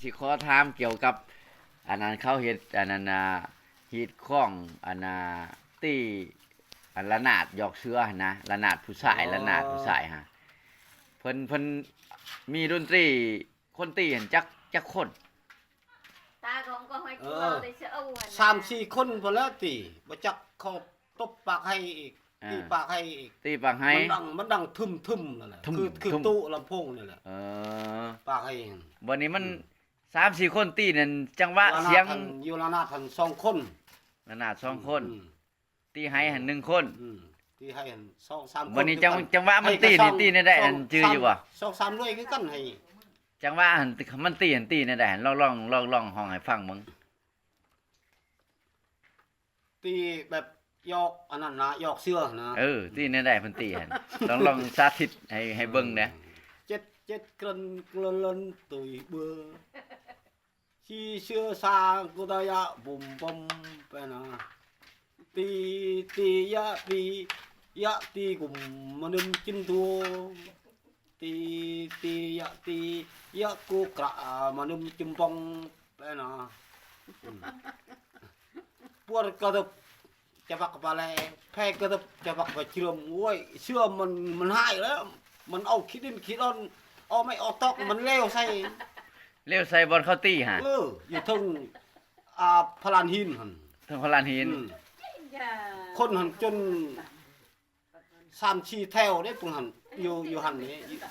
ຊິຂໍຖາມກ່ຽວກັບ ອັນນັ້ນ ເຂົາເຮັດ ອັນນັ້ນນະ ຮີດຄອງ ອັນນະ ຕີ ອັນລະນາດຢອກເສືອຫັ້ນນະ ລະນາດຜູ້ຊາຍ ອໍ ລະນາດຜູ້ຊາຍຫັ້ນ ເພິ່ນ ເພິ່ນມີດົນຕີ ຄົນຕີຫັ້ນຈັກ ຈັກຄົນ? ຕາຂອງກໍຫ້ອຍ ເອີ ເວົ້າໄດ້ເຊີເອົາຫັ້ນນະ ສາມສີ່ຄົນພຸ້ນແຫຼະຕີ ບໍ່ຈັກເຂົາຕົບປາກໄຫ້ອີກ ອ່າ ຕີປາກໄຫ້ອີກ ຕີປາກໄຫ້ ມັນດັງ ມັນດັງທຶມໆນັ້ນແຫຼະ ທຶມ ຄື ຄື ທຸ້ລຳໂພງນີ້ແຫຼະ ເອີ ປາກໄຫ້ຫັ້ນ ບັດນີ້ມັນ ອືມ ສາມສີ່ຄົນຕີນັ້ນ ຈັງຫວະ ລະນາດ ສຽງຫັ້ນ ຢູ່ລະນາດຫັ້ນສອງຄົນ ລະນາດສອງຄົນ ອືມ ຕີໄຮຫັ້ນໜຶ່ງຄົນ ອືມ ຕີໄຮຫັ້ນສອງສາມຄົນ ບັດນີ້ ຢູ່ ຈັງ ກັນ ຈັງຫວະມັນຕີນີ້ ຕີແນວໃດ ອັນຈື່ຢູ່ບໍ່? ສອງສາມໜ່ວຍຄືກັນ ໃຫ້ ຈັງຫວະຫັ້ນ ມັນຕີຫັ້ນຕີແນວໃດ ລອງ ລອງ ລອງ ລອງຮ້ອງໃຫ້ຟັງເບິ່ງ ຕີແບບຢອກອັນນັ້ນນະ ຢອກເສືອນະ ເອີ ຕີແນວໃດເພິ່ນຕີຫັ້ນ ລອງ ລອງສາທິດໃຫ້ ໃຫ້ເບິ່ງແດ່ ເຈັດ ເຈັດ ເກຣັນ ເກຣັນ ເລີນ ຕຸຍ ເບີ ຊີເສືອ ຊາ ກຸດາຍະ ບຸມ ປອມ ແປນາ ຕີ ຕີ ຍະ ຕີ ຍະ ຕີ ກຸມ ມະນຶມ ຈິນ ໂຕ ຕີ ຕີ ຍະ ຕີ ຍະ ກຸກຣະ ມະນຶມ ຈິມ ປອງ ແປນາ ອືມ ປວດກະເຕີບ ຈະບັກກະປາແລ ແພກະເຕີບ ຈະບັກກະເຈີມ ໂອ້ຍ ເສືອມັນ ມັນຫາຍແລ້ວ ມັນເອົາຂີ້ດິນຂີ້ດອນ ເອົາໄມ້ເອົາຕອກ ມັນເລວໃສ່ ເລວໃສ່ບ່ອນເຂົາຕີຫາ ເອີ ຢູ່ເທິງ ອ່າ ພະລານຫີນຫັ້ນ ເທິງພະລານຫີນ ອືມ ຄົນຫັ້ນຈົນ ສາມສີ່ແຖວເດ້ ປຶງຫັ້ນ ຢູ່ ຢູ່ຫັ້ນເດ້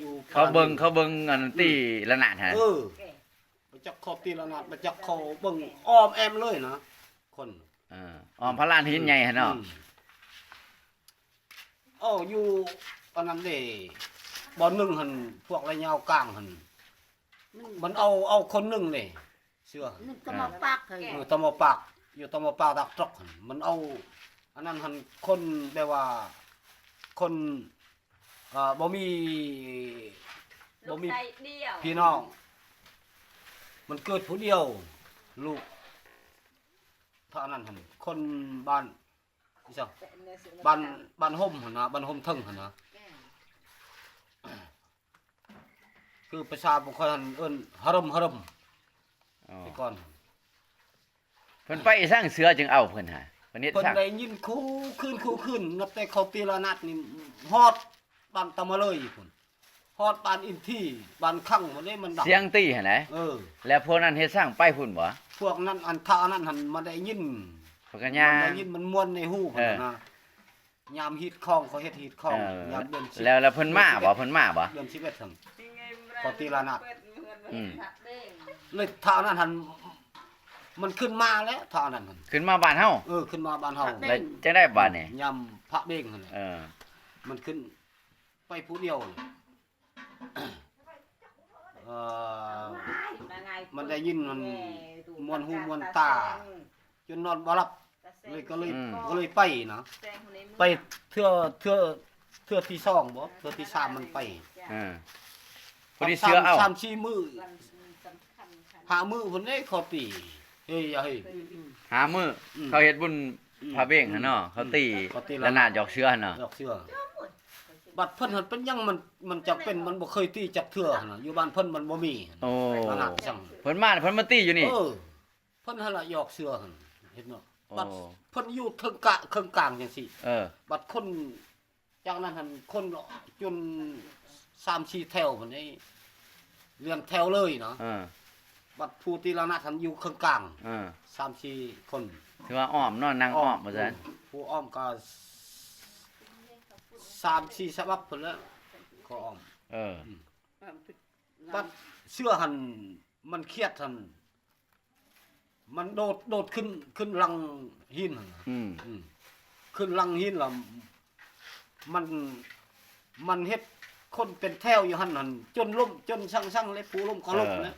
ຢູ່ ເຂົາເບິ່ງ ພະລານຫີນ ເຂົາເບິ່ງອັນ ອືມ ຕີລະນາດຫັ້ນ ເອີ ບໍ່ຈັກເຂົາຕີລະນາດ ບໍ່ຈັກເຂົາເບິ່ງ ອ້ອມແອ້ມເລີຍນະ ຄົນ ເອີ ອ້ອມພະລານຫີນໃຫຍ່ຫັ້ນເນາະ ອືມ ເອົາຢູ່ອັນນັ້ນເດ້ ບ່ອນໜຶ່ງຫັ້ນ ພວກລະຍາວກາງຫັ້ນ ມັນເອົາ ເອົາຄົນໜຶ່ງເດ້ ເສືອ ນີ້ຕະໝໍປາກເຮີ້ຍ ເອີ ຕະໝໍປາກ ຢູ່ຕະໝໍປາກດາກຕຣອກຫັ້ນ ມັນເອົາ ອັນນັ້ນຫັ້ນ ຄົນແບບວ່າ ຄົນ ເອີ ບໍ່ມີ ບໍ່ມີ ລູກຊາຍດຽວ ພີ່ນ້ອງ ມັນເກີດຜູ້ດຽວ ລູກ ເທົ່ານັ້ນຫັ້ນ ຄົນບ້ານ ອີ່ສັງ ບ້ານ ບ້ານຮົ່ມຫັ້ນນະ ບ້ານຮົ່ມເທິງຫັ້ນນະ ຄືພາສາພວກຂ້ອຍຫັ້ນເອີ້ນ ຫະເລີ່ມ ຫະເລີ່ມ ອໍ ແຕ່ກ່ອນ ເພິ່ນໄປອີ່ສັງເສືອຈຶ່ງເອົາເພິ່ນຫາ ເພິ່ນເຮັດ ເພິ່ນສັງ ໄດ້ຍິນຄູ່ຄືນ ຄູ່ຄືນ ນັບແຕ່ເຂົາຕີລະນາດນີ້ ຮອດບ້ານຕາມະເລີຍພຸ້ນ ຮອດບ້ານອິນທີ ບ້ານຄັງພຸ້ນເດ້ ມັນດັງ ສຽງຕີຫັ້ນແຫຼະ ເອີ ແລ້ວພວກນັ້ນເຮັດສັງໄປພຸ້ນບໍ່? ພວກນັ້ນ ອັນ ຖ້າອັນນັ້ນຫັ້ນ ມັນໄດ້ຍິນ ເພິ່ນກໍຍ່າງ ມັນໄດ້ຍິນ ມັນມ່ວນໃນຫູພຸ້ນນະ ເອີ ຍາມຮີດຄອງ ເຂົາເຮັດຮີດຄອງ ເອີ ຍາມເດືອນສິບ ແລ້ວ ແລ້ວເພິ່ນມາບໍ່? ເພິ່ນມາບໍ່? ເດືອນສິບເອັດຫັ້ນ ເຂົາຕີລະນາດ ອືມ ແລ້ວຖ້າອັນນັ້ນຫັ້ນ ມັນຂຶ້ນມາແລ້ວ ຖ້າອັນນັ້ນຫັ້ນ ຂຶ້ນມາບ້ານເຮົາ ເອີ ຂຶ້ນມາບ້ານເຮົາ ແລ້ວຈັ່ງໃດບາດນີ້? ຍາມພະເບັງຫັ້ນແຫຼະ ເອີ ມັນຂຶ້ນ ໄປຜູ້ດຽວ ເອີ ມັນໄດ້ຍິນມັນມ່ວນຫູມ່ວນຕາ ຈົນນອນບໍ່ຫຼັບ ເລີຍ ກໍເລີຍ ອືມ ກໍເລີຍໄປນະ ໄປເທື່ອ ເທື່ອ ເທື່ອທີສອງບໍ ເທື່ອທີສາມມັນໄປ ເອີ ພໍດີເສືອເອົາ ສາມສີ່ມື້ ຫ້າມື້ພຸ້ນເດ້ ເຂົາຕີ ເຮີ້ຍ ເຮີ້ຍ ຫ້າມື້ ອືມ ເຂົາເຮັດບຸນ ອືມ ພະເບັງຫັ້ນເນາະ ເຂົາຕີ ເຂົາຕີລະນາດ ລະນາດຢອກເສືອຫັ້ນເນາະ ຢອກເສືອ ບັດເພິ່ນຫັ້ນເປັນຫຍັງມັນ ມັນຈັກເປັນ ມັນບໍ່ເຄີຍຕີຈັກເທື່ອຫັ້ນນະ ຢູ່ບ້ານເພິ່ນມັນບໍ່ມີ ໂອ້ ລະນາດສັງ ເພິ່ນມາ ເພິ່ນມາຕີຢູ່ນີ້ ເອີ ເພິ່ນຫັ້ນລະຢອກເສືອຫັ້ນ ເຫັນເນາະ ໂອ້ ບັດເພິ່ນຢູ່ເທິງກະ ເຄິ່ງກາງຈັ່ງຊີ້ ເອີ ບັດຄົນ ຈາກນັ້ນຫັ້ນ ຄົນຈົນສາມສີ່ແຖວພຸ້ນເດ້ ລຽນແຖວເລີຍນະ ເອີ ບັດຜູ້ຕີລະນາດຫັ້ນຢູ່ເຄິ່ງກາງ ເອີ ສາມສີ່ຄົນ ຖືວ່າອ້ອມເນາະ ນັ່ງອ້ອມ ອ້ອມວ່າຊັ້ນ ຜູ້ອ້ອມກໍສາມສີ່ສະບັບພຸ້ນແລ້ວ ກໍອ້ອມ ເອີ ອືມ ບັດເສືອຫັ້ນ ມັນຄຽດຫັ້ນ ມັນໂດດ ໂດດຂຶ້ນ ຂຶ້ນຫຼັງຫີນຫັ້ນ ອືມ ອືມ ຂຶ້ນຫຼັງຫີນລະ ມັນ ມັນເຮັດຄົນເປັນແຖວຢູ່ຫັ້ນຫັ້ນ ຈົນລົ້ມ ຈົນຊັງໆ ແລະ ຜູ້ລົ້ມກໍລົ້ມ ເອີ ແລະ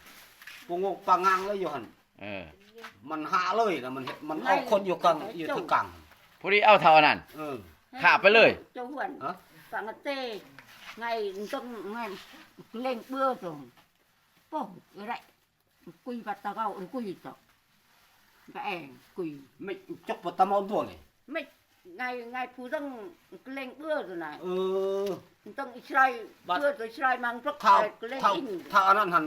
ຜູ້ງົກປາງາງເລີຍຢູ່ຫັ້ນ ເອີ ມັນຫາເລີຍລະ ມັນເຮັດ ມັນເອົາຄົນຢູ່ກາງ ຢູ່ເທິງກາງ ພໍດີເອົາເທົ່າອັນນັ້ນ ເອີ ຂ້າໄປເລີຍ ເຈົ້າຫວນ ຮະ ຟັງເຕ ໄງ ຕ້ອງ ໄງ ເລັງເບືອຕົງ ໂປ້ ໄດ້ Kui bắt tao gao, ui, kui tao. Ba eng, kui. Mẹ chọc vào tao máu đuổi. Mẹ, ngày, ngày phù dâng lên bữa rồi này. Ừ. Dâng Israel, bữa rồi Israel mang rất thao, là lên thao, in. Thao ອັນນັ້ນຫັ້ນ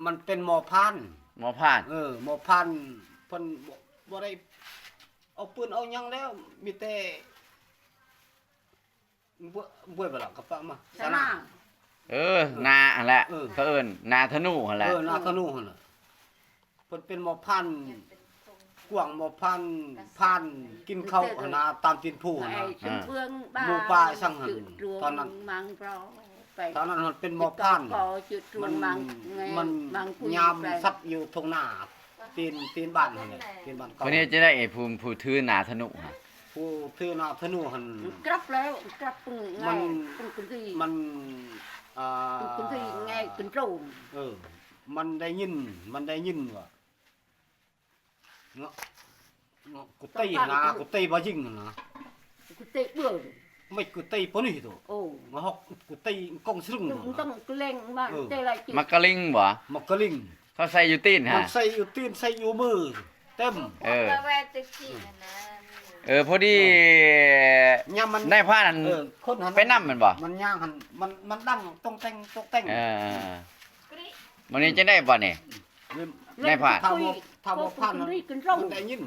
ມັນເປັນໝໍພານ. ໝໍພານ ເອີ ໝໍພານ ເພິ່ນບໍ່ ບໍ່ໄດ້ເອົາປືນເອົາຫຍັງແລ້ວ ມີແຕ່ ເບ- ເບຍບໍ່ລະ ກະປະມາ ສະນາ ເອີ ນາຫັ້ນແຫຼະ ເອີ ເຂົາເອີ້ນນາທະນູຫັ້ນແຫຼະ ເອີ ນາທະນູຫັ້ນນະ ເພິ່ນເປັນໝໍພານ ກວາງໝໍພານ ພານກິນເຂົ້າຫັ້ນນະ ຕາມຕີນພູຫັ້ນນະ ເອີ ໝູປ່າຊັງຫັ້ນ ຕອນນັ້ນ ຕອນນັ້ນເພິ່ນເປັນໝໍພານ ມັນ ມັນຍາມສັດຢູ່ທົ່ງນາ ຕີນ ຕີນບ້ານຫັ້ນແຫຼະ ຕີນບ້ານເກົ່າ ເພິ່ນເຮັດຈັ່ງໃດ ຜູ້ ຜູ້ຖືນາທະນູຫັ້ນ ຜູ້ຖືນາທະນູຫັ້ນ ມັນກັບແລ້ວ ກັບປຶ້ງ ມັນ ປຶ້ງກະດີ ມັນ ອ່າ ປຶ້ງກະດີແງ່ຂຶ້ນໂຕນ ເອີ ມັນໄດ້ຍິນ ມັນໄດ້ຍິນວ່າ ເນາະ ເນາະ ກູຕີນະ ກູຕີບໍ່ຍິງນະ ກູຕີເບິ່ງ ໄມ່ກູຕີປານີ້ໂຕ ໂອ້ ມາຮອກກູຕີກອງສະລຶງ ຕ້ອງເລັ່ງມາ ເອີ ແຕ່ລະ ມັກກະລິງບໍ່ ມັກກະລິງ ເຂົາໃສ່ຢູ່ຕີນຫະ ມັນໃສ່ຢູ່ຕີນ ໃສ່ຢູ່ມື ເຕັມ ເອີ ເອີ ພໍດີ ຍາມມັນ ນາຍພານ ເອີ ຄົນຫັ້ນ ໄປນຳແມ່ນບໍ່ ມັນຍ່າງຫັ້ນ ມັນ ມັນດັງຕົງແຕ່ງ ຕົງແຕ່ງ ເອີ ມື້ນີ້ຈັ່ງໃດບາດນີ້ ນາຍພານ ຖ້າບໍ່ ຖ້າບໍ່ຜ່ານ ມັນໄດ້ຍິນ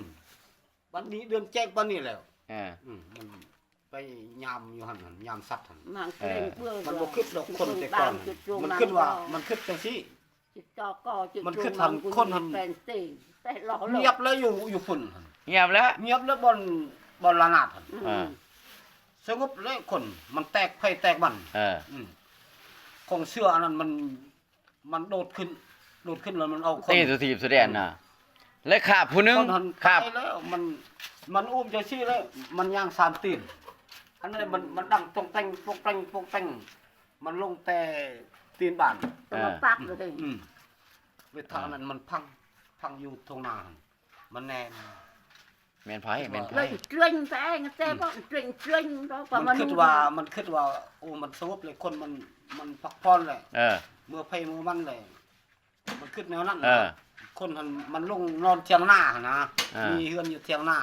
ບັດນີ້ເດືອນແຈ້ງປານນີ້ແລ້ວ ເອີ ອືມ ມັນໄປຍາມຢູ່ຫັ້ນ ຍາມສັດຫັ້ນ ມັນບໍ່ຄິດດອກຄົນແຕ່ກ່ອນ ມັນຄິດວ່າ ມັນຄິດຈັ່ງຊີ້ ມັນຄິດຫັ້ນ ຄົນຫັ້ນ ງຽບແລ້ວ ຢູ່ ຢູ່ພຸ້ນຫັ້ນ ງຽບແລ້ວ ງຽບແລ້ວ ບ່ອນ ບ່ອນລະນາດຫັ້ນ ເອີ ສະຫງົບແລ້ວ ຄົນມັນແຕກໃຜແຕກມັນ ເອີ ອືມ ຂອງເສືອອັນນັ້ນມັນ ມັນໂດດຂຶ້ນ ໂດດຂຶ້ນແລ້ວມັນເອົາຄົນ ຕີສຸຖີບສຸແດນນະ ແລະຄາບຜູ້ໜຶ່ງ ຄາບແລ້ວ ມັນ ມັນອຸ້ມຈັ່ງຊີ້ແລ້ວ ມັນຍ່າງສາມຕີນ ອັນນັ້ນມັນ ມັນດັງປົງແປງ ປົງແປງ ປົງແປງ ມັນລົງແຕ່ຕີນບ້ານ ເອີ ປາກເລີຍ ອືມ ເວທານັ້ນມັນພັງ ພັງຢູ່ທົ່ງນາຫັ້ນ ມັນແນ່ນ ແມ່ນໃຜ ແມ່ນໃຜ ເກຣັງແຕ່ ແຕ່ບໍ່ເກຣັງ ເກຣັງບໍ່ ມັນຄິດວ່າ ມັນຄິດວ່າ ໂອ້ ມັນສະຫງົບເລີຍ ຄົນມັນ ມັນພັກຜ່ອນແຫຼະ ເອີ ເມືອໃຜເມືອມັນແຫຼະ ມັນຄິດແນວນັ້ນ ເອີ ຄົນຫັ້ນມັນລົງນອນຖຽງນາຫັ້ນນະ ເອີ ມີເຮືອນຢູ່ຖຽງນາ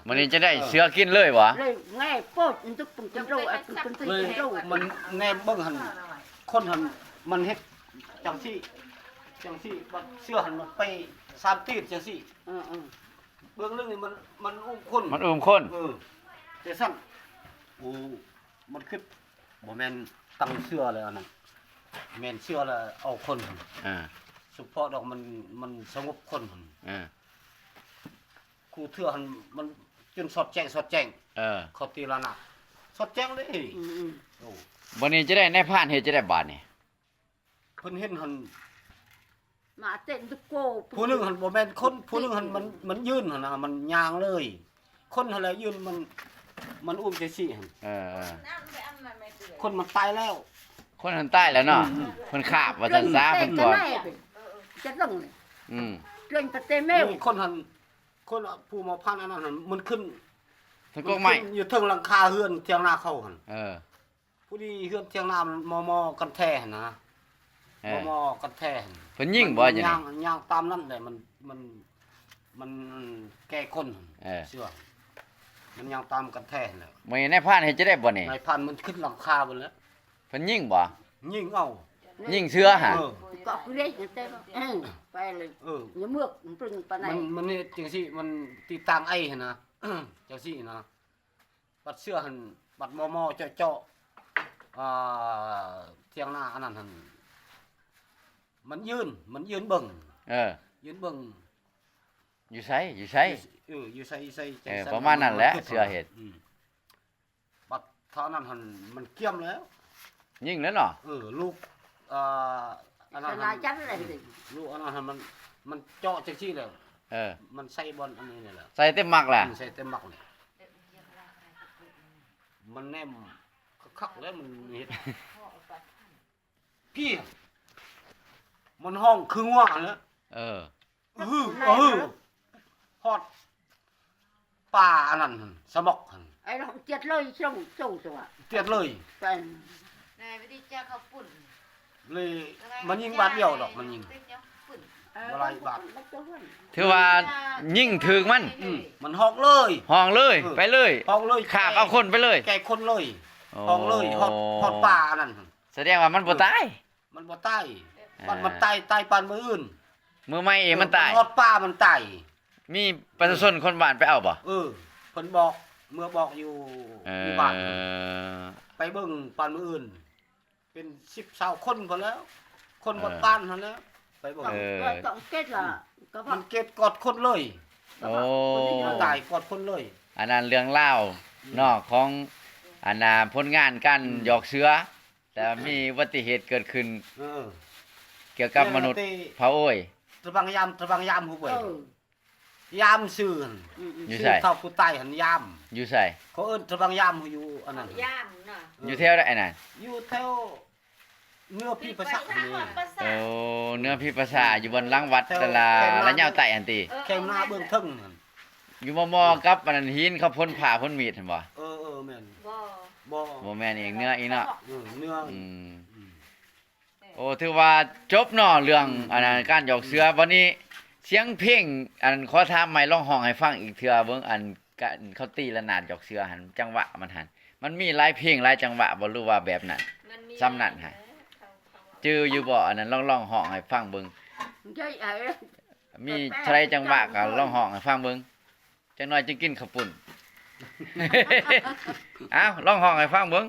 ມື້ນີ້ຈະໄດ້ເສືອກິນເລີຍຫວາ ເລີຍແງ່ໂພດ ມັນຕຶກປຶ້ງກະໂດ ເອີ ມັນແນມເບິ່ງຫັ້ນ ຄົນຫັ້ນມັນເຮັດຈັ່ງຊີ້ ຈັ່ງຊີ້ ບັດເສືອຫັ້ນມັນໄປສາມຕີນຈັ່ງຊີ້ ເອີ ເອີ ເບື້ອງໜຶ່ງນີ້ມັນ ມັນອຸ້ມຄົນ ມັນອຸ້ມຄົນ ເອີ ແຕ່ຊັ້ນ ໂອ້ ມັນຄິດ ບໍ່ແມ່ນຕັ້ງເສືອແລ້ວອັນນັ້ນ ແມ່ນເສືອແລ້ວເອົາຄົນ ອ່າ ສະເພາະດອກມັນ ມັນສະຫງົບຄົນ ອ່າ ຄູ່ເທື່ອຫັ້ນມັນຈົນສອດແຈ້ງ ສອດແຈ້ງ ເອີ ເຂົາຕີລະນາດ ສອດແຈ້ງເດ້ ອືມໆ ໂອ້ ບັດນີ້ຈະໄດ້ ນາຍພານເຮັດຈະໄດ້ບາດນີ້ ເພິ່ນເຫັນຫັ້ນ ມາເຕັ້ນຕຸໂກ ຜູ້ໜຶ່ງຫັ້ນບໍ່ແມ່ນຄົນ ຜູ້ໜຶ່ງຫັ້ນມັນ ມັນຢືນຫັ້ນນະ ມັນຍ່າງເລີຍ ຄົນຫັ້ນແຫຼະຢືນ ມັນ ມັນອຸ້ມຈັ່ງຊີ້ຫັ້ນ ເອີ ຄົນມັນຕາຍແລ້ວ ຄົນຫັ້ນຕາຍແລ້ວເນາະ ອືມ ເພິ່ນຄາບວ່າຊັ້ນຊະ ເພິ່ນກວດ ຈະລົງ ອືມ ເລື່ອງປະເຕແມວ ຄົນຫັ້ນ ຄົນຜູ້ມາພັນອັນນັ້ນຫັ້ນ ມັນຂຶ້ນ ເທິງກົກໄມ້ ມັນຂຶ້ນຢູ່ເທິງຫຼັງຄາເຮືອນຖຽງນາເຂົາຫັ້ນ ເອີ ພໍດີເຮືອນຖຽງນາມັນມໍ່ໆກັນແທ້ຫັ້ນນະ ເອີ ມໍ່ໆກັນແທ້ຫັ້ນ ເພິ່ນຍິງບໍ່ຈັ່ງນີ້ ຍ່າງ ຍ່າງຕາມນັ້ນແຫຼະ ມັນ ມັນ ມັນແກ່ຄົນ ເອີ ເຊື່ອ ມັນຍ່າງຕາມກັນແທ້ຫັ້ນແຫຼະ ມື້ນີ້ນາຍພານເຮັດຈັ່ງໃດບັດນີ້ ນາຍພານມັນຂຶ້ນຫຼັງຄາພຸ້ນແຫຼະ ເພິ່ນຍິງບໍ່ ຍິງເອົາ ຍິງເສືອຫາ ເອີ ກໍຄືເລັກແຕ່ ເອີ ໄປເລີຍ ເອີ ຢ່າເມືອກ ມັນປຶ້ງປານໃດ ມັນ ມັນເຮັດຈັ່ງຊີ້ ມັນຕິດຕາງໄອຫັ້ນນະ ຈັ່ງຊີ້ນະ ບັດເສືອຫັ້ນ ບັດມໍ່ໆເຈາະໆ ອ່າ ຖຽງນາອັນນັ້ນຫັ້ນ ມັນຢືນ ມັນຢືນເບິ່ງ ເອີ ຢືນເບິ່ງ ຢູ່ໃສ ຢູ່ໃສ ເອີ ຢູ່ໃສ ຢູ່ໃສ ເອີ ປະມານນັ້ນແຫຼະ ເສືອເຮັດ ອືມ ບັດເທົ່ານັ້ນຫັ້ນ ມັນກຽມແລ້ວ ຍິງແລ້ວເນາະ ເອີ ລູກ ອ່າ ອັນນັ້ນຫັ້ນ ລູກອັນນັ້ນຫັ້ນ ມັນ ມັນເຈາະຈັ່ງຊີ້ແລ້ວ ເອີ ມັນໃສ່ບ່ອນອັນນີ້ນີ້ແຫຼະ ໃສ່ເຕັມໝັກແຫຼະ ອືມ ໃສ່ເຕັມໝັກແຫຼະ ມັນແນມຄັກໆແລ້ວ ມັນເຮັດ ພີ່ ມັນຮ້ອງຄືງວຫັ້ນແຫຼະ ເອີ ອື ອື ຮອດປ່າອັນນັ້ນຫັ້ນ ສະໝອກຫັ້ນ ໄອ້ລອງຈຽດເລີຍ ສົ່ງ ສົ່ງຕົວະ ຈຽດເລີຍ ແຕ່ ແມ່ໄປຕິຈາເຂົ້າປຸ້ນ ເລີຍ ມັນຍິງບາດດຽວດອກ ມັນຍິງ ເອີ ບໍ່ຫຼາຍບາດ ຖືວ່າຍິງຖືກມັນ ອື ມັນຮ້ອງເລີຍ ຮ້ອງເລີຍ ເອີ ໄປເລີຍ ຮ້ອງເລີຍ ຄາບເອົາຄົນໄປເລີຍ ແກ່ຄົນເລີຍ ໂອ້ ຮ້ອງເລີຍ ຮອດ ຮອດປ່າອັນນັ້ນ ສະແດງວ່າມັນບໍ່ຕາຍ ມັນບໍ່ຕາຍ ອ່າ ບັດມັນຕາຍ ຕາຍປານມື້ອື່ນ ມືໄໝເອງມັນຕາຍ ເອີ ຮອດປ່າມັນຕາຍ. ມີປະຊາຊົນຄົນບ້ານໄປເອົາບໍ່? ເອີ ເພິ່ນບອກ ເມືອບອກຢູ່ ເອີ ຢູ່ບ້ານ ໄປເບິ່ງປານມື້ອື່ນ ເປັນສິບຊາວຄົນພຸ້ນແລ້ວ ຄົນ ເອີ ບ້ານຫັ້ນແຫຼະ ໄປເບິ່ງ ເອີ ຕ້ອງເກັດລະ ມັນເກັດກອດຄົນເລີຍ. ໂອ້ ມັນຕາຍກອດຄົນເລີຍ. ອັນນັ້ນເລື່ອງລາວ ອືມ ເນາະ ຂອງອັນນ່າ ຜົນງານການ ອືມ ຢອກເສືອ ແຕ່ມີອຸບັດຕິເຫດເກີດຂຶ້ນ ເອີ ກ່ຽວກັບມະນຸດເຜົ່າໂອ້ຍ ຕະບັງຍາມ ຕະບັງຍາມ ຮູ້ບໍ່? ເອີ ຍາມຊື່ຫັ້ນ ອືມໆ ຢູ່ໃສ? ຊື່ເຖົ້າຜູ້ຕາຍຫັ້ນ ຍາມ. ຢູ່ໃສ? ເຂົາເອີ້ນຕະບັງຍາມ ຢູ່ອັນນັ້ນ ຍາມນະ ເອີ ຢູ່ແຖວໃດອັນນັ້ນ? ຢູ່ແຖວເໜືອພີປາສາດນີ້. ໂອ້ ເໜືອພີປາສາດ ຢູ່ບ່ອນຫຼັງວັດ ແຖວລະຍາວໃຕ້ຫັ້ນຕິ? ເອີ ແຂ້ງນາເບື້ອງເທິງຫັ້ນ ຢູ່ມໍ່ໆກັບອັນນັ້ນ ຫີນເຂົາພົນຜ້າພົນມີດຫັ້ນບໍ່? ເອີໆ ແມ່ນ ບໍ່ ບໍ່ ບໍ່ແມ່ນອີກ ເໜືອອີກເນາະ. ເອີ ເໜືອ ອືມ ອືມ. ໂອ້ ຖືວ່າຈົບເນາະ ເລື່ອງ ອືມ ອັນນັ້ນ ການຢອກເສືອ. ອືມ ບັດນີ້ສຽງເພງ ອັນ ຂໍຖາມໃໝ່ ລອງຮ້ອງໃຫ້ຟັງອີກເທື່ອເບິ່ງ ອັນ ການເຂົາຕີລະນາດຢອກເສືອຫັ້ນ ຈັງຫວະມັນຫັ້ນ ມັນມີຫຼາຍເພງຫຼາຍຈັງຫວະບໍ່ ຫຼືວ່າແບບນັ້ນ? ສ່ຳນັ້ນຫັ້ນ ຈື່ຢູ່ບໍ່? ອັນນັ້ນ ລອງ ລອງຮ້ອງໃຫ້ຟັງເບິ່ງ ມີເທົ່າໃດຈັງຫວະ ກໍລອງຮ້ອງໃຫ້ຟັງເບິ່ງ. ຈັກໜ້ອຍຈຶ່ງກິນເຂົ້າປຸ້ນ. ເອົ້າ ລອງຮ້ອງໃຫ້ຟັງເບິ່ງ.